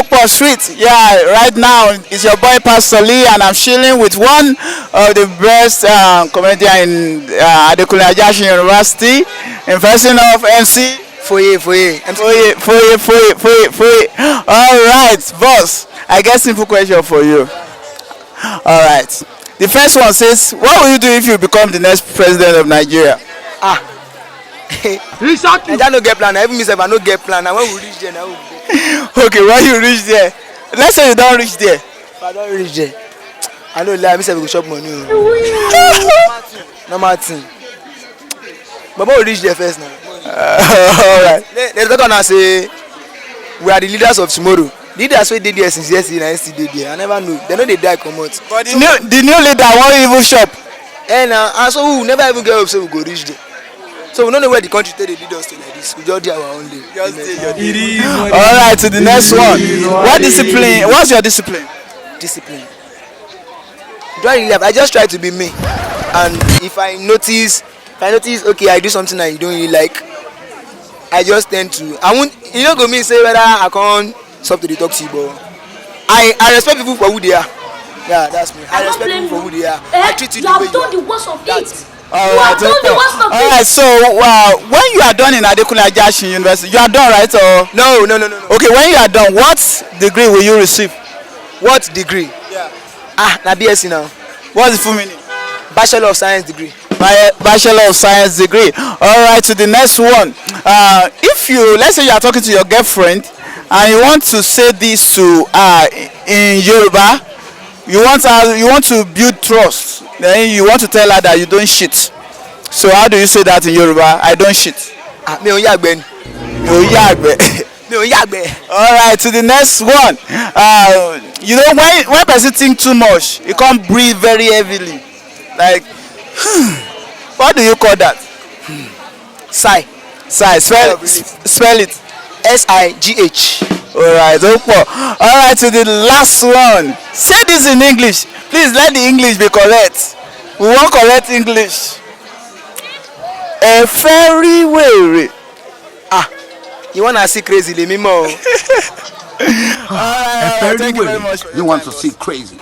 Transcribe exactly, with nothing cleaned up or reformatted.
Opo Street. Yeah, right now it's your boy Pastor Lee, and I'm chilling with one of the best uh, comedian in uh, Adekunle Ajasin University in person of M C. Foye, Foye. M C. Foye, Foye, Foye, Foye, Foye. All right, boss. I get simple question for you. All right. The first one says, what will you do if you become the next president of Nigeria? Ah. Naija no get plan. Na even me sef, I no get plan. Na when we reach there, na we go. Okay, when you reach there, let's say you don't reach there. If I don't reach there, I no lie, me sef go chop money o. Normal thing. But when we reach there first now. All right. Let, let's talk now say we are the leaders of tomorrow. Leaders wey dey there since yesterday na still dey there. I never know. They no dey die comot. But the new the new leader wan even chop. Eh na, and so we never even get hope say we go reach there. So we no know where the country take dey lead us to like this. We just dey our own lane. Just dey your lane. All right, to the next one. What discipline? What's your discipline? Discipline. Do I really have? I just try to be me. And if I notice, if I notice, okay, I do something that you don't really like, I just tend to. I won't. You know, go mean say whether I can't stop to dey talk to you, but I I respect people for who they are. Yeah, that's me. I respect people for who they are. I treat you the way you are. The worst of it. All right, so uh, when you are done in Adekunle Ajasin University, you are done, right? Or no, no, no, no, no. Okay, when you are done, what degree will you receive? What degree? Yeah. Ah, na B S C now. What's the full meaning? Bachelor of Science degree. Bachelor of Science degree. All right, to the next one. Uh, if you, let's say you are talking to your girlfriend and you want to say this to uh, in Yoruba, you want her, you want to build trust, then you want to tell her that you don't shit. So how do you say that in Yoruba? I don't shit. Ah, mi ò yàgbẹ́ ni. Mi ò yàgbẹ́. Mi ò yàgbẹ́. All right, to the next one. Uh, you know, when when person think too much, he come breathe very heavily. Like, what do you call that? Sigh. Sigh. Spell spell it. S I G H. All right, ó pọ̀. All right, to the last one. Say this in English. Please let the English be correct. We want correct English. A fairy weary. Ah, you wanna see crazy, lèmi mọ̀ o. All right, all right, thank you very much for your time, boss. You want to see crazy.